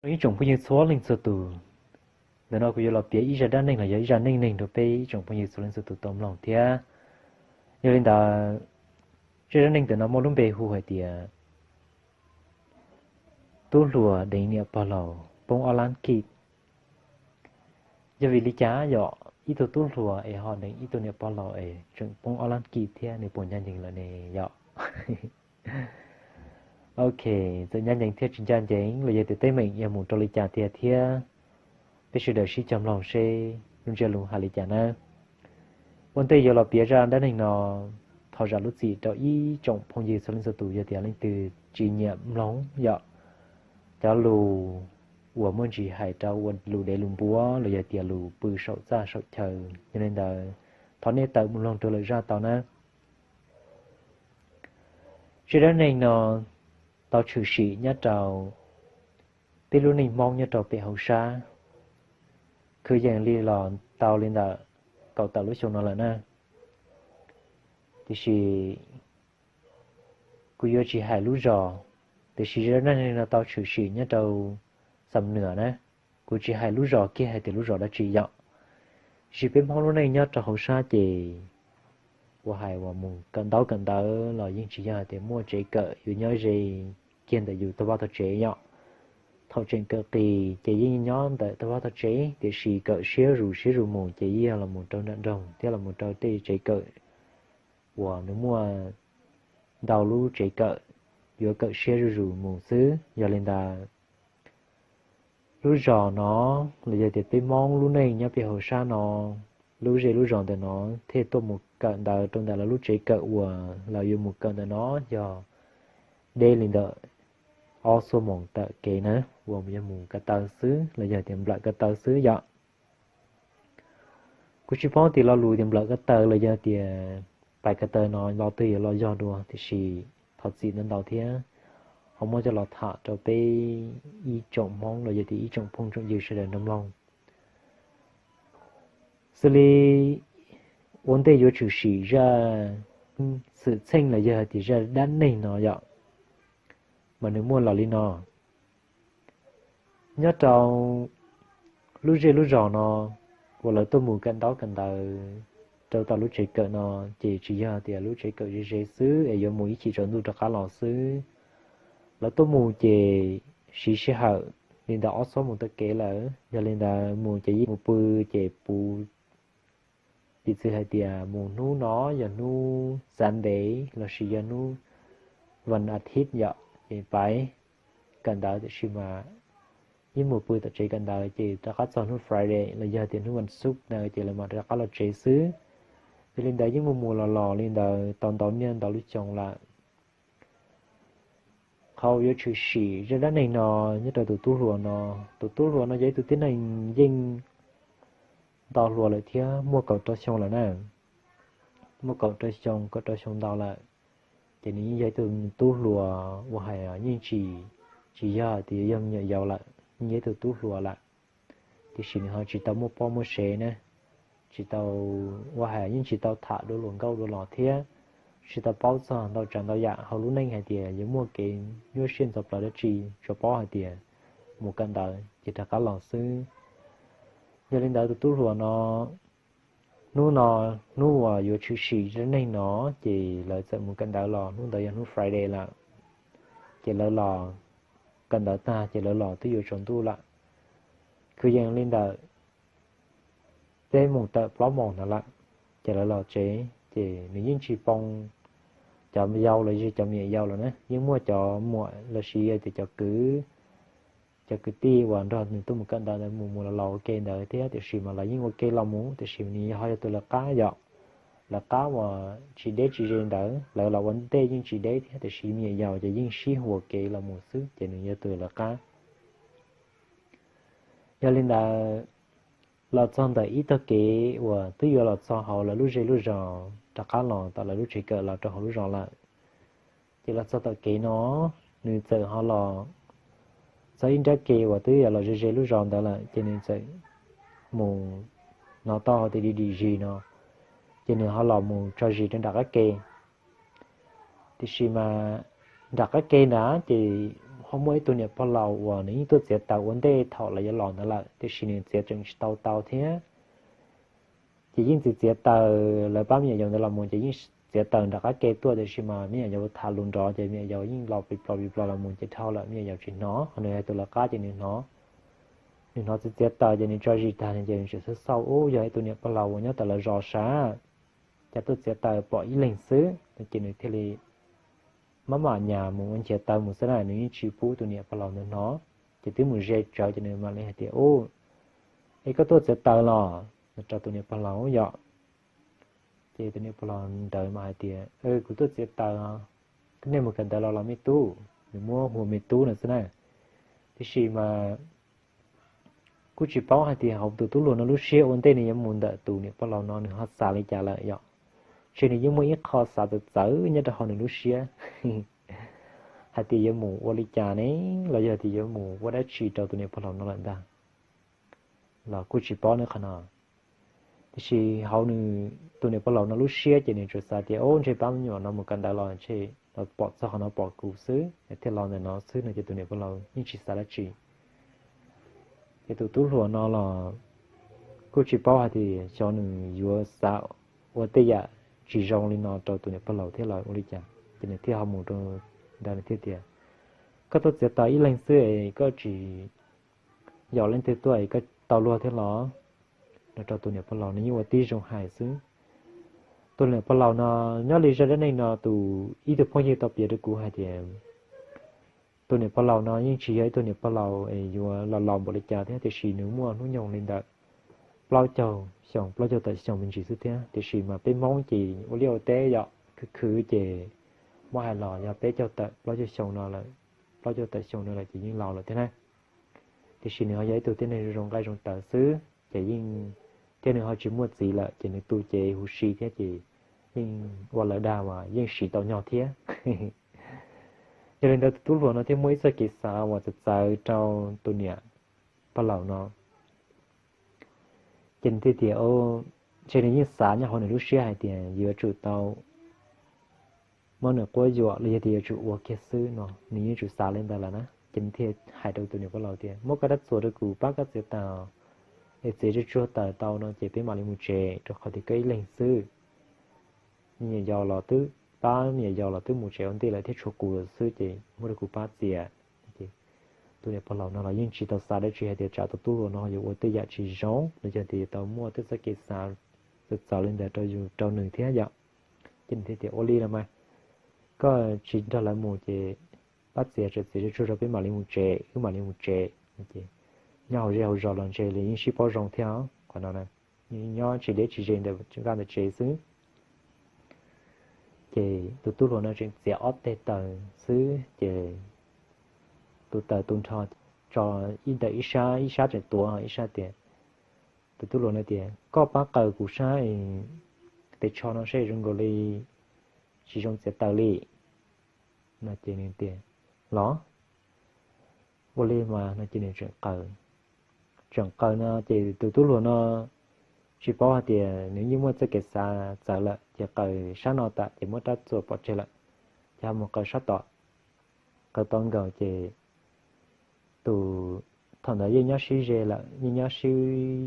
Ib tsoom phooj ywg txhua leej txhua tus, ntawm no kuv yuav los piav ib zaj dab neeg los yog ib zaj neej neeg rau peb ib tsoom phooj ywg txhua leej txhua tus tau mloog thiab. Yog li ntawd, zaj dab neeg ntawm no muaj lub npe hu hais tias tub hluas deev niam pog laus poob ob lab kij. Yog vim li cas yog ib tug tub hluas es ho deev ib tug niam pog laus es tseem poob ob lab kij thiab, nws puas ncaj ncees lawm ne yom? Ok, txawm ncaj ncees thiab tsis ncaj ncees los yog tias teeb meem yog mus rau li cas tiag thiab, peb sawv daws sib cog mloog seb lub ntsiab lus hais li cas nawb. Ua ntej yuav los piav zaj dab neeg no, thov zam lub txim rau ib tsoom phooj ywg txhua leej txhua tus yog tias leej twg tsis nyiam mloog yom, cov lus uas muaj ntsis hais rau ua lus dev lus npua los yog tias lus pw saum txaj saum chaw. Yog li ntawd, thov nej tawm mus mloog rau lwm zaj tau nawb. Zaj dab neeg no tau tshwm sim nyob rau peb lub neej Hmoob nyob rau pem hauv sab, kwv yees li los tau li ntawm kaum tawm lub xyoo no lawm na. Tiam sis kuv yuav tsis hais lub zos, tiam sis zaj dab neeg no tau tshwm sim nyob rau Xam Nuam na. Kuv tsis hais lub zos kiag hais tias lub zos dab tsi yom. Tiam sis peb Hmoob lub neej nyob rau hauv sab ces ua hais uas mus kawm ntaub kawm ntawv los yeej tsis yog hais tias muaj tsev kawm yuav nyob ze kiag ntawm yus tog vaj tog tsev yom. Thaum tseem kawm qis ces yeej nyob ntawm tog vaj tog tsev, tiam sis kawm siab zus siab zus mus ces yeej yog los mus rau nram nroog thiab los mus rau tej tsev kawm uas nws muaj ntau lub tsev kawm, yuav kawm siab zuj zus mus xwb. Yog li ntawd, lub zos no los yog tias peb Hmoob lub neej nyob pem hauv sab no, lub zej lub zos ntawm no thiaj tuaj mus kawm ntawv rau ntawm lawv lub tsev kawm uas lawv yuav mus kawm ntawm no yog deb li ntawm ob xuab moos tawm kev na, uas yog mus ko taw xwb los yog tias nplawm ko taw xwb yom. Kuv tsis paub tias lo lus tias nplawm ko taw los yog tias pais ko taw no lo twg yuav los yog dua, tiam sis thov txim ntau ntau thiab ho muab coj los tham rau peb ib tsoom Hmoob los yog tias ib tsoom phooj tsoom ywg sawv daws nrog mloog. Xws li ua ntej yuav tshwm sim zaj xwm txheej los yog hais tias zaj dab neeg no yom, mas nws muaj los li no. Nyob rau lub zej lub zos no uas lawv tuaj mus kawm ntaub kawm ntawv rau tom lub tsev kawm no, ces tsis yog tias lub tsev kawm ze ze xwb es yuav mus ib chim tsaus ntuj rov qab los xwb. Lawv tuaj mus ces siv sij hawm li ntawm ob xuab moos tawm kev lawm, yog li ntawd mus ces yeej mus pw ces puv, piv txwv hais tias mus hnub no yog hnub Sunday lossis yog hnub vas as thiv yom, ces pais kawm ntawv, tiam sis mas yeej mus pw tom tsev kawm ntawv ces rov qab txog hnub Friday los yog tias hnub vas xuv ntawd ces lawv mam rov qab los tsev xwb. Yog li ntawd yeej mus mus los los li ntawd tau ntau niaj ntau lub xyoo lawm. Qhov yuav tshwm sim zaj dab neeg no nyob rau tus tub hluas no. Tus tub hluas no yog ib tug tib neeg yeej ntau hluas lawm thiab muaj kaum rau xyoo lawm na. Muaj kaum rau xyoo, kaum rau xyoo ntau lawm. Ces nws yeej yog ib tug tub hluas uas hais yeej tsis, tsis yog tias yog me nyuam yaus lawm, yeej yog ib tug tub hluas lawm. Tiam sis nws ho tsis tau muaj poj muaj sev na, tsis tau, uas hais yeej tsis tau tham dua luag nkauj dua los thiab, tsis tau paub txog ntau tsav ntau yam hauv lub neej hais tias yuav muaj kev nyuaj siab ntxhov plawv dab tsi, tsuas paub hais tias mus kawm ntawv ces rov qab los xwb. Yog li ntawd tus tub hluas no, hnub no, hnub uas yuav tshwm sim zaj neeg no, ces lawv txawm mus kawm ntawv los, hnub ntawd yog hnub Friday lawm. Ces lawv los kawm ntawv tag ces lawv los twb yuav tsaus ntuj lawm. Kwv yees li ntawm peb moos tawm plaub moos ntawd lawm, ces lawv los tsev ces nws yeej tsis pom cov yau los yog cov me nyuam yaus lawm na, yeej muaj cov muam lossis yog tias cov kwv, cov kwv tij uas nrog nws tuaj mus kawm ntawv ntawd mus mus los los ua ke ntawd thiab, tiam sis mas lawv yeej ua ke los mus, tiam sis nws ho yog tus lawv qab yom. Lawv qab uas tsis deb tsis ze ntawd, lawv los ua ntej yeej tsis deb thiab, tiam sis me nyuam yaus ces yeej sib ua ke los mus xwb, ces nws yog tus lawv qab. Yog li ntawd, los txog ntawm ib tog kev uas twb yuav los txog hauv lawv lub zej lub zos rov qab los tom lawv lub tsev kawm los rau hauv lub zos lawm, ces los txog tom kev no, nws txawm ho los txog ib nrab ke uas twb yuav los ze ze lub zos ntawd lawm, ces nws txawm mus, hnov tau hais tias dim dim zis no, ces nws ho los mus tso zis rau nram qab ke. Tiam sis mas nram qab ke ntawd ces ho muaj ib tug niam pog laus uas nws yeej tuaj txiav taws ua ntej thaum lawv yuav los ntawd lawm, tiam sis nws txiav tseem tsis tau tau thiab. Ces yeej txiav txiav taws, lawv pab me nyuam yaus ntawd los mus ces yeej txiav taws nram qab ke tuaj, tiam sis mas me nyuam yaus tham lus nrov ces me nyuam yaus yeej los plis plos plis plos los mus ces dhau lawm, me nyuam yaus tsis hnov, ho nws hais tus lawv qab ces nws hnov. Nws hnov txiav txiav taws ces nws tso zis tag ces nws tseem xauj xauj, ub, yog ib tug niam pog laus uas nyob tom lawv zos sav, cas tuaj txiav taws pom ib leeg xwb no ces nws thiaj li maj mam nyas mus ua nchiav taw mus xwb na, nws yeej tsis pub tus niam pog laus ntawd hnov. Ces twb mus ze tsawv ces nws mam li hais tias, ub, es koj tuaj txiav taws los? No rau tus niam pog laus yom. Ces tus niam pog laus ntawd mas hais tias, kuv tuaj txiav taws, nej mus kawm ntawv los los me tub, nws muab hu me tub no xwb na. Tiam sis mas kuj tsis paub hais tias hauv tus tub hluas no lub siab ua ntej nws yuav mus ntawm tus niam pog laus no nws ho xav li cas lawm yom. Ntshe nws yeej muaj ib qho xav txawv txawv nyob rau hauv nws lub siab hais tias yuav mus ua li cas ne, los yog tias yuav mus ua dab tsi rau tus niam pog laus no lawm ntag, los kuj tsis paub ne qhov no. Tiam sis hauv nws, tus niam pog laus no lub siab ces nws tsuas xav tias, o, ntshe pab me nyuam no mus kawm ntawv los ntshe los pom txog qhov no pom kuv xwb thiaj los ntawm no xwb no ces tus niam pog laus yeej tsis xav dab tsi. Ces tus tub hluas no los kuj tsis paub hais tias xyov nws yuav xav ua tej yam tsis zoo li no rau tus niam pog laus thiab los ua li cas, ces nws thiaj ho mus rau ntawd nws thiaj tias, koj tuaj txiav taws ib leeg xwb es koj tsis yaum leej twg tuaj es koj tau luag thiab los? No rau tus niam pog laus nws yeej ua tib zoo hais xwb. Tus niam pog laus no, nyob li zaj dab neeg no tus ib tug phooj ywg tau piav rau kuv hais tias tus niam pog laus no yeej tsis yog ib tug niam pog laus es yuav los laus npaum li cas thiab, tiam sis nws muaj hnub nyoog li ntawm plaub caug xyoo, plaub caug tawm xyoo me ntsis xwb thiab. Tiam sis mas peb Hmoob ces ua liaj ua teb yom, khwv khwv ces muab hais los yog peb caug tawm plaub caug xyoo no lawm, plaub caug tawm xyoo no lawm ces yeej laus lawm thiab na. Tiam sis nws ho yog ib tug tib neeg zoo nqaij zoo tawv xwb ces yeej, thiab nws ho tsis muaj txiv lawm ces nws tu cev huv si thiab ces yeej ua lawv dag mas yeej siv tau nyob thiab. Yog li ntawd tus tub hluas no thiaj muaj ib txoj kev xav uas txawv txawv rau tus niam pog laus no. Ces nws thiaj tias, ntshe nws yeej xav nyob hauv nws lub siab hais tias yuav tsum tau muab nws quab yuam los yog tias yuav tsum ua kiag xwb no, nws yeej tsum xav li ntawd lawm na. Ces nws thiaj hais rau tus niam pog laus tias, muab koj rab txuas rau kuv pab koj txiav taws, es txiav tsuag tsuag taws tau no ces peb mam li mus tsev, rau qhov tias koj ib leeg xwb. Me nyuam yaus los twb, pab me nyuam yaus los twb mus tsev ua ntej lawm thiab tshuav kuv lawm xwb ces muab rau kuv pab txiav. Tus niam pog laus no los yeej tsis tau xav dab tsi hais tias tsam tus tub hluas no yuav ua tej yam tsis zoo los yog tias yuav tau muaj tej txoj kev xav txawv txawv li ntawd rau yus rau nws thiab yom. Ces nws thiaj tias, ua li los mas, koj tsis nrog lawv mus ces pab txiav, tseem txiav tsuag tsuag rau peb mam li mus tsev, wb mam li mus tsev. Nyob hauv zej hauv zos los ntshe li yeej sib paub zoo thiab qhov no na, nyob tsis deb tsis ze ntawm vaj ntawm tsev xwb. Ces tus tub hluas no tseem txiav ob teg taws xwb ces tus taws tu nrho tso ib ntawm ib sab, ib sab tseem tuav ib sab tias, tus tub hluas no tias, koj pab qaws kuv sab tes tsho no seb zoo nkaus li tsis zoo txiav taws li. No ces nws tias, los, ua li mas, no ces nws tseem qaws. Tseem qaws no ces tus tub hluas no tsis paub hais tias nws yeej muaj txoj kev xav txawv lawm ces qaws sab no tas ces muab rab txuas pov tseg lawm, ces ho mus qaws sab tom. Qaws tau nkaus ces tus, thaum ntawd yeej nyob sib ze lawm, yeej nyob sib,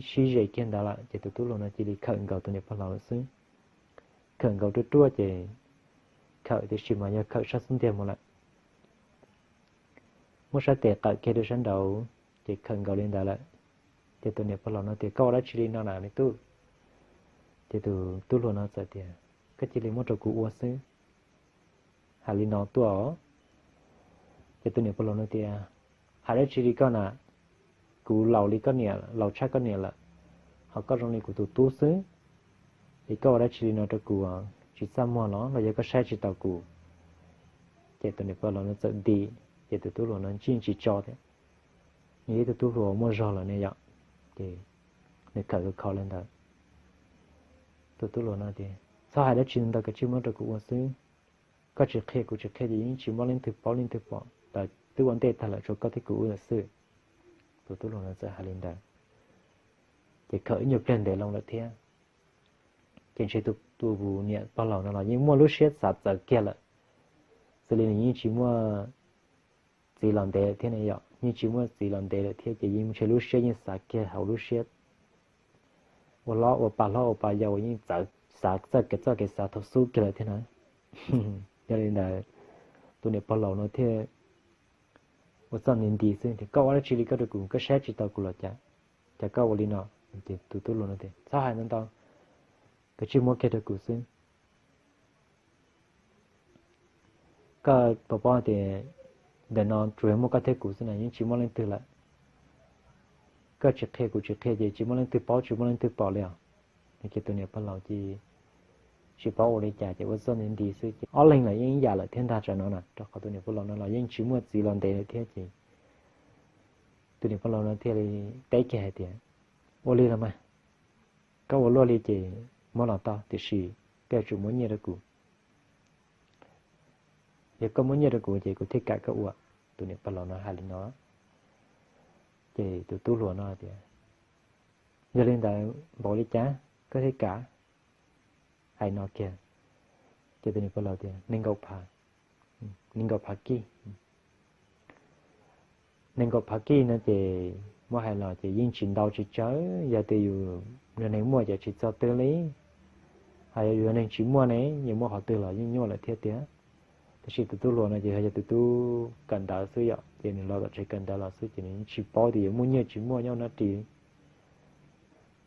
sib ze kiag ntawd lawm ces tus tub hluas no cia li khawm nkaus tus niam pog laus lawm xwb. Khawm nkaus ruaj ruaj ces khawm tiam sis mas yog khawm sab xub ntiag mus lawm. Muab sab tes qawm kiag rau sab nraud ces khawm nkaus li ntawd lawm. Ces tus niam pog laus no tias, koj ua dab tsi li no na me tub? Ces tus tub hluas no txawm tias, koj cia li muab rau kuv ua xwb. Hais li no tuaj os. Ces tus niam pog laus no tias, hais dab tsi li koj na, kuv laus li koj niam, laus tshaj koj niam lawm, ho koj zoo li kuv tus tub xwb, es koj ua dab tsi li no rau kuv, tsis txaj muag los los yog koj saib tsis taus kuv? Ces tus niam pog laus no txawm nti, ces tus tub hluas no yeej tsis tso thiab. Nws yog ib tug tub hluas muaj zog lawm ne yom, ces nws khawm khawm kho li ntawd. Tus tub hluas no tias, txhob hais dab tsi ntau, kav tsij muab rau kuv ua xwb. Koj tsis qhia kuv tsis qhia ces yeej tsis muaj leej twg paub leej twg pom, twb ua ntej tag lawm, tshuav koj thiab kuv wb lawm xwb. Tus tub hluas no txawm hais li ntawd, ces khawm ib nyuag pliag ntev loo lawm thiab. Ces ntshe tus niam pog laus no los yeej muaj lub siab xav txawv kiag lawm, xws li nws yeej tsis muaj txiv los ntev lawm thiab ne yom, yeej tsis muaj txiv los ntev lawm thiab ces yeej ntshe lub siab yeej xav kiag hauv lub siab ua hlob ua pa hlob ua pa yau uas yeej txawv, xav txoj kev txoj kev xav thaum xub kiag lawm thiab na. Yog li ntawd, tus niam pog laus no thiaj ua txoj nti nti xwb tias, koj ua dab tsi li koj rau kuv, koj saib tsis taus kuv los cas, cas koj ua li no? Ces tus tub hluas no tias, txhob hais ntau ntau, koj tsij muab kiag rau kuv xwb. Koj puas paub tias ntawm no tsuas yog muaj koj thiab kuv xwb na, yeej tsis muaj leej twg lawm. Koj tsis qhia kuv tsis qhia ces tsis muaj leej twg paub tsis muaj leej twg pom li os. Ces tus niam pog laus ces tsis paub ua li cas ces ua txoj nti nti xwb ces ob leeg los yeej ib yam lawm thiab ntag tsam no na, rau qhov tus niam pog laus no los yeej tsis muaj txiv los ntev lawm thiab ces tus niam pog laus no thiaj li teb kiag hais tias, ua li los mas, koj ua luaj li ces muab los tau, tiam sis koj yuav tsum muab nyiaj rau kuv. Yog koj muab nyiaj rau kuv ces kuv thiaj kam koj ua. Tus niam pog laus no hais li no, ces tus tub hluas no tias, yog li ntawd npaum li cas koj thiaj kam? Hais no kiag, ces tus niam pog laus tias, nees nkaum phav, nees nkaum phav kij. Nees nkaum phav kij no ces muab hais los ces yeej tsis ntau tsis tsawg, yog tias yus yog neeg muaj ces tsis txog twg li. Hos yog yus yog neeg tsis muaj ne, yus muaj qhov twg los yeej nyuaj lawm thiab tiag. Tab sis tus tub hluas no ces yog tus tub kawm ntawv xwb yom, ces nws los tom tsev kawm ntawv los xwb ces nws yeej tsis paub tias yuav muaj nyiaj tsis muaj nyob ub nyob ub.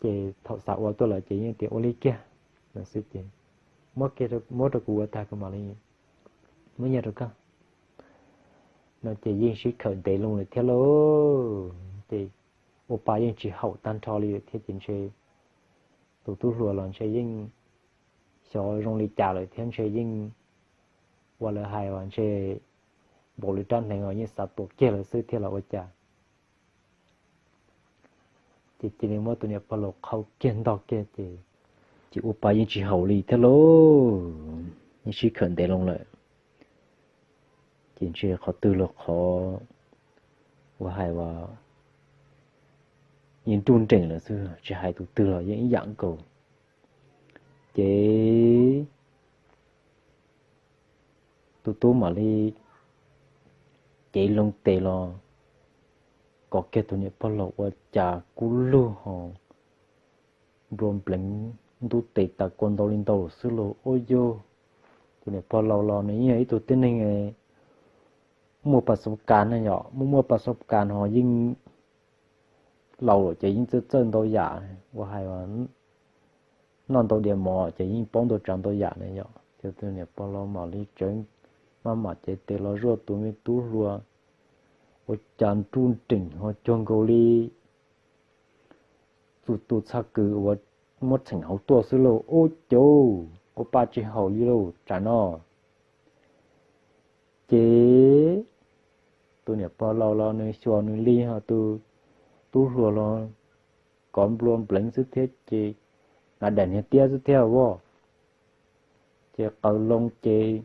Ces thaum xav ua tuaj lawm ces yeej tias ua li kiag no xwb ces, muab rau kuv ua tag kuv mam li muab nyiaj rau koj no ces yeej sib khawm ntev loo lawm thiab lauj. Ces ua pa yeej tsis haum tag nrho li lawm thiab ces ntshe tus tub hluas los ntshe yeej xyov zoo li cas lawm thiab ntshe yeej ua lawv hais uas ntshe npaum li rab hneev uas yeej xav tuav kiag lawm xwb thiab los ua cas. Ces cia li muab tus niam pog laus qhau kiag ntog kiag ces, ces ua pa yeej tsis haum li thiab lauj. Yeej sib khawm ntev loo lawm ces ntshe qhov twg los qhov uas hais uas yeej nruj nreem lawm xwb, tsis hais tus twg los yeej ib yam nkaus. Ces tus tub mam li cev loo tes los kov kiag tus niam pog laus ua cas kub lug ho nplua npleev ntub tes tas kua ntau li ntau lawm xwb lauj. Ub yog, tus niam pog laus los nws yeej yog ib tug tib neeg muaj pas xov kas na yom, muaj muaj pas xov kas ho yeej laus lawm ces yeej txawj txawj ntau yam, uas hais noj ntau diav mov ces yeej paub ntau tsav ntau yam na yom. Ces tus niam pog laus mam li tseev maj mam cev tes los zuaj tus me tub hluas ua cas nruj nreem ho cuag nkaus li tus txhaj kws uas muab txheem hauv tuaj xwb lauj. Ub cav, ua pa tsis haum li lauj tsam no. Ces tus niam pog laus los nws xyuas nws li ho tus tub hluas los kov nplua npleev xwb thiab ces hnav daim hniav tiab xwb thiab as. Ces qawv loo ces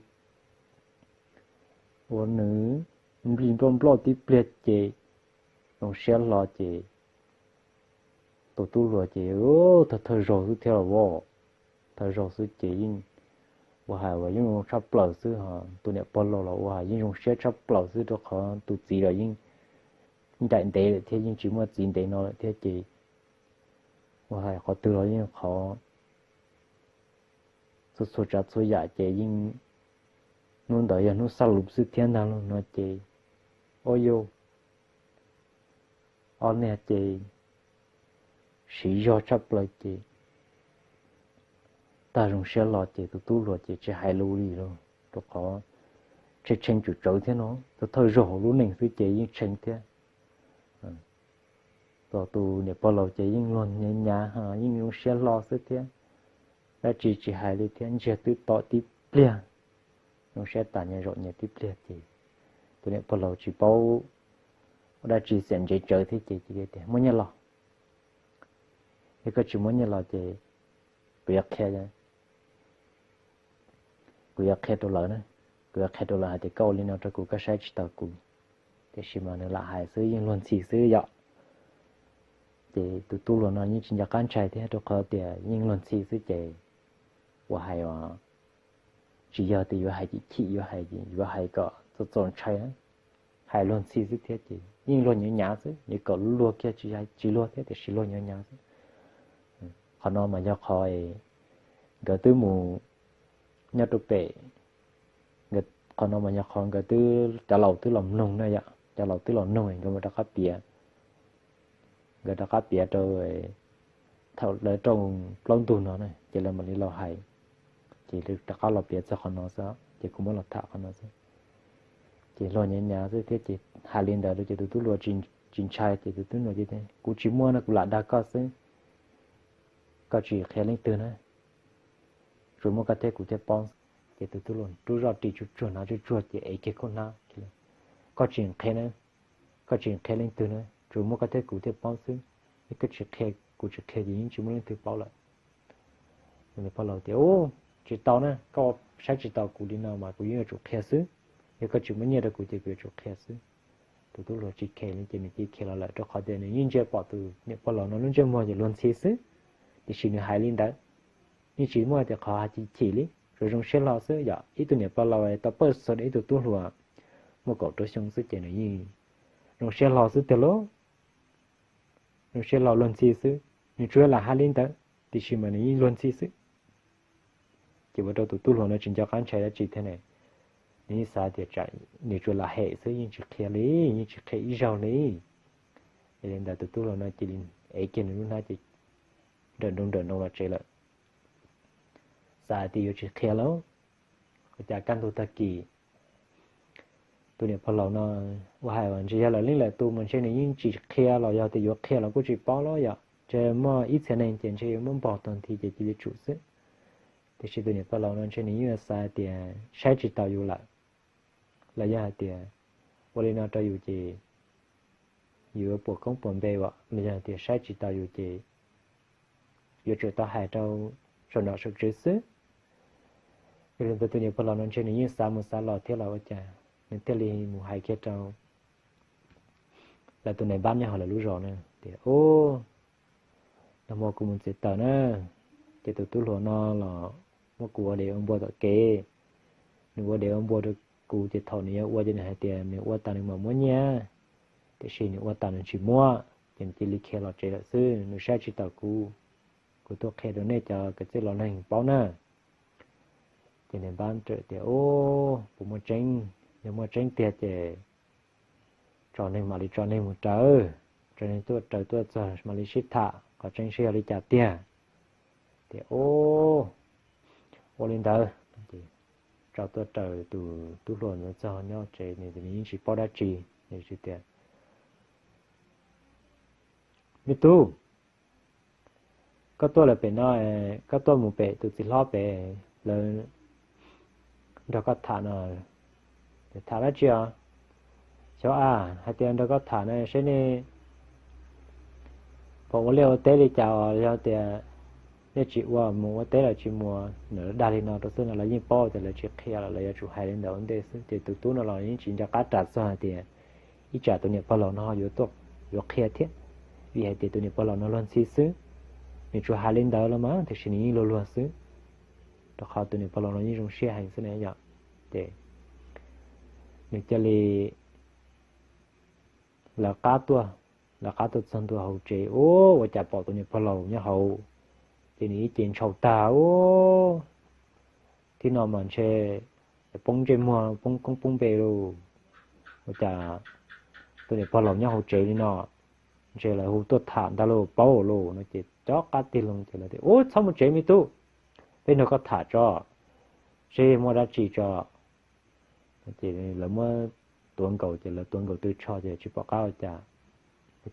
ua nws nplij nploj nploj tib pliag ces zoo siab hlo ces tus tub hluas ces thawj thawj zaug xwb thiab los as. Thawj zaug xwb ces yeej ua hais uas yeej zoo tshaj plaws xwb ho tus niam pog laus los ua hais yeej zoo siab tshaj plaws xwb rau qhov tus txiv los yeej ncaim ntev lawm thiab yeej tsis muaj txiv ntev no lawm thiab ces ua hais qhov twg los yeej qhov txhua txhua tsav txhua yam ces yeej hnub ntawd yog hnub xab lub xwb thiab ntag lauj no ces ua yog ob niag ces siv zog tshaj plaws ces tag zoo siab los ces tus tub hluas ces tsis hais lus li lauj rau qhov tshee tshee tsawv tsawv thiab no, thawj zaug hauv lub neej xwb ces yeej tshee thiab. Tus niam pog laus ces yeej luag nyav nyav ho yeej zoo siab hlo xwb thiab, dab tsi tsis hais li thiab ntsiag twb to tib pliag, zoo siab tas nyias zaum nyias tib pliag ces tus niam pog laus tsis paub ua dab tsi xiam ntsev tsawv thiab ces tias muab nyiaj los, yog koj tsis muab nyiaj los ces kuv yuav qhia kuv yuav qhia rau lawv na, kuv yuav qhia rau lawv hais tias koj ua li no rau kuv koj saib tsis taus kuv. Tiam sis mas nws lam hais xwb yeej luag ntxhi xwb yom. Ces tus tub hluas no yeej tsis nco qab ntshai thiab rau qhov tias yeej luag ntxhi xwb ces ua hais tsis yog tias yuav hais chim chim yuav hais yuav hais kom txaus txaus ntshai na. hais luag ntxhi xwb thiab ces yeej luag nyav nyav xwb, nyias kaum luag kiag tsis hais tsis luag thiab tiam sis luag nyav nyav xwb. Qhov no mas yog qhov nkawd twb mus nyob rau pem, qhov no mas yog qhov nkawd twb, cov laus twb los mloog na yom, cov laus twb los mloog nkawd mam rov qab piav, nkawd rov qab piav rau thaum lawv rooj plaub ntug no na ces lawv mam li los hais, ces rov qab los piav txog qhov no xwb ces kuv muab los tham qhov no xwb. Ces luag nyav nyav xwb thiab ces hais li ntawd rau ces tus tub hluas tsis ntshai ces tus tub hluas tias, kuv tsis muaj no kuv lam dag koj xwb, koj tsis qhia leej twg na, tsuas muaj koj thiab kuv thiaj paub. Ces tus tub hluas rub zoj ris tsuag tsuag hnav tsuag tsuag ces ev kiag khub hnab, koj tsis qhia na, koj tsis qhia leej twg na, tsuas muaj koj thiab kuv thiaj paub xwb, koj tsis qhia, kuv tsis qhia ces yeej tsis muaj leej twg paub lawm. Tus niam pog laus tias, tsis tau na, koj saib tsis taus kuv li no mas kuv yeej yuav tsum qhia xwb, yog koj tsis muab nyiaj rau kuv ces kuv yuav tsum qhia xwb. Tus tub hluas tsis khe li ces nws cia li khiav los lawm rau qhov tias nws yeej ntsia pom tus niam pog laus no lub ntsej muag ces luag ntxhi xwb, tiam sis nws hais li ntawd yeej tsis muaj tias qhov hais chim chim li, tsuas zoo siab hlo xwb yom. Ib tug niam pog laus tau pawj xo rau ib tug tub hluas muaj kaum rau xyoo xwb ces nws yeej zoo siab hlo xwb tiag lauj, zoo siab hlo luag ntxhi xwb. Nws tsuas lam hais li ntawd tiam sis mas nws yeej luag ntxhi xwb. Ces ua rau tus tub hluas no tsis nco qab ntshai dab tsi thiab ne, nws yeej xav tias tsam nws tsuas lam hem xwb yeej tsis qhia li, yeej tsis qhia ib zaug li. Yog li ntawd tus tub hluas no cia li ev kiag nws lub hnab ces nrawm nroos nrawm nroos los tsev lawm. Xav tias yuav tsis qhia lawm, ua cas kaj ntug tag kis tus niam pog laus no ua hais ntshe yog lawv leej lawm tus mas ntshe nws yeej tsis qhia los yog tias yuav qhia los kuj tsis paub los yom, ntshe muaj ib txhia neeg ces ntshe yuav muab npog tag nthi ces cia li tsum xwb. Tiam sis tus niam pog laus no ntshe nws yeej xav tias saib tsis taus yus lawm, los yog hais tias ua li no rau yus ces yus yuav puas koob puas npe, los yog hais tias saib tsis taus yus ces yuav tsum tau hais rau saum nom saum tswv xwb. Yog li ntawd tus niam pog laus no ntshe nws yeej xav mus xav los thiab los ua cas nws thiaj li mus hais kiag rau lawv tus nais npab nyob hauv lawv lub zos na tias, nag hmo kuv mus txiav taws na, ces tus tub hluas no los muab kuv ua dev ua npua tom kev. Nws ua dev ua npua rau kuv ces thaum nws yuav ua ces nws hais tias nws ua tas nws mam muab nyiaj, tiam sis nws ua tas nws tsis muab ces nws cia li khiav los tsev lawm xwb, nws saib tsis taus kuv. Kuv tuaj qhia rau nej cov kwv tij los leej paub na. Ces nws npab tias, puas muaj tseeb? Yog muaj tseeb tiag ces tso neeg mam li tso neeg mus raws, tso neeg tuaj raws tuaj txog mam li sib tham qhov tseeb seb yog li cas tiag. Tias, ua li ntawd, tso tuaj raws tus tub hluas ntawd txog nyob tsev nws yeej tsis paub dab tsi, nws tias, me tub, koj tuaj lawm pem no, koj tuaj mus pem tus txiv hlob pem lawv nrog koj tham no. Tham dab tsi os? Xyov a, hais tias nrog koj tham no seb nej puas ua liaj ua teb li cas os, yog tias nej tsis ua mus ua teb los tsis mus. Nws dag li no rau xwb no lawv yeej paub tias lawv tsis qhia los lawv yuav tsum hais li ntawd ua ntej xwb ces tus tub no los yeej tsis nco qab ras txog hais tias ib tsam tus niam pog laus no yuav, yuav qhia thiab, vim hais tias tus niam pog laus no luag ntxhi xwb. Nws tsuas hais li ntawd los mas tiam sis nws yeej luag luag xwb, rau qhov tus niam pog laus no yeej zoo siab heev xwb na yom. Ces nws cia li lawv qab tuaj, lawv qab tuaj txog ntua hauv tsev, ua cas pom tus niam pog laus nyob hauv, ces nws ib ce ntshau tag, ua tib no mas ntshe poob ntsej muag poob koob poob npe lauj. Ua cas tus niam pog laus nyob hauv tsev li no, ntshe lawv hu tuaj tham ntag lauj, paub lauj no ces cob qab tig loo ces lawv tias, ub, txhob mus tsev me tub, peb nrog koj tham tso, seb muaj dab tsi tso. Ces lawv muab tuav nkaus ces lawv tuav nkaus tw tsho ces tsis pom qab ua cas,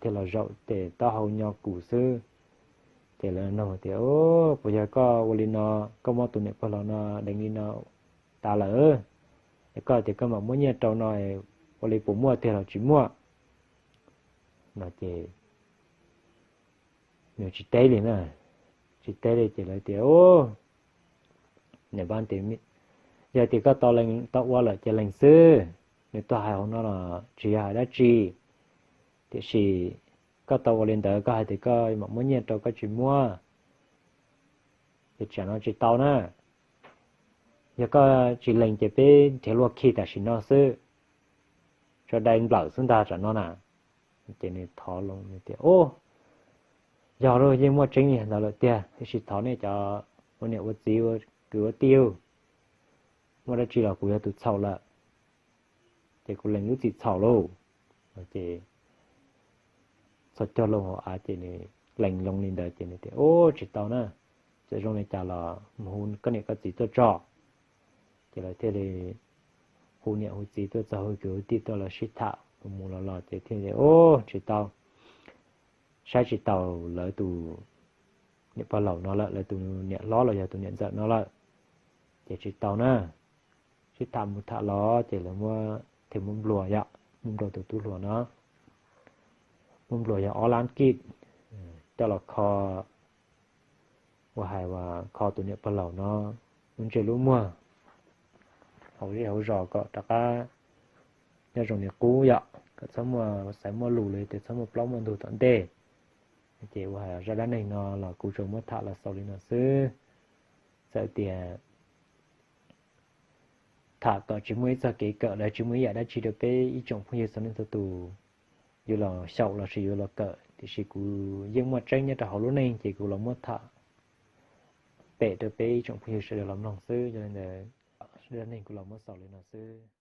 thiaj los zaum ces taub hau nyo kus xwb. Ces lawv nug tias, puas yog koj ua li no, koj muab tus niam pog laus no deev li no tas lawm, es koj tias koj mam muab nyiaj rau no, ua li puas muaj tiag los tsis muaj no ces nws tsis teb li na, tsis teb li ces lawv tias, nws tias, yog tias koj tau ua lawm ces lees xwb, nws tuaj hais hauv no los tsis yog hais dab tsi, tiam sis koj tau ua li ntawd koj hais tias koj mam muab nyiaj rau koj tsis muab, ces tsam no tsis tau na. Yog koj tsis lees ces peb nrhiav luaj khi tam sim no xwb. rau dai nplawm xwb ntag tam no na. Ces nws thov loo tias, Ub, yog lauj, yeej muaj tseeb li ntawd lawm tiag, tiam sis thov nej cov ua niam ua txiv ua kwv ua tij, muaj dab tsi los kuv yog tus txhaum lawm, ces kuv lees lub txim txhaum lauj. Ces txhos caug loo hauv av ces nws lees loo li ntawd ces nws tias, Ub, tsis tau na, txawm zoo li cas los mus hu koj niam koj txiv tuaj tso. Ces lawv thiaj li hu niam hu txiv tuaj txog, hu kwv hu tij tuaj los sib tham mus mus los los ces thiaj li, Ub, tsis tau, saib tsis taus lawv tus niam pog laus no lawm, lawv tus niam hlob los yog tus niam ntxawm no lawm, ces tsis tau na. Sib tham mus tham los ces lawv muab, thiaj muab nplua yom, muab nplua tus tub hluas no, muab nplua yog ob lab kij coj los kho, uas hais uas kho tus niam pog laus no lub ntsej lub muag hauv zej hauv zos kom rov qab nyob zoo li qub yom, kom txhob muaj xaiv muaj lus los yog tias txhob muaj plaub muaj ntug tom ntej. Ces uas hais zaj dab neeg no los kuv tsuas muab tham los xaus li no xwb. Txawm tias tham kom tsis muaj ib txoj kev kawm los tsis muaj ib yam dab tsi rau peb ib tsoom phooj ywg txhua leej txhua tus yuav los xyaum los sis yuav los kawm, tiam sis kuv yeej muaj tseeb nyob rau hauv lub neej ces kuv los muab tham pem rau peb ib tsoom phooj ywg sawv daws los mloog xwb. Yog li ntawd, zaj dab neeg kuv los muab xaus li no xwb.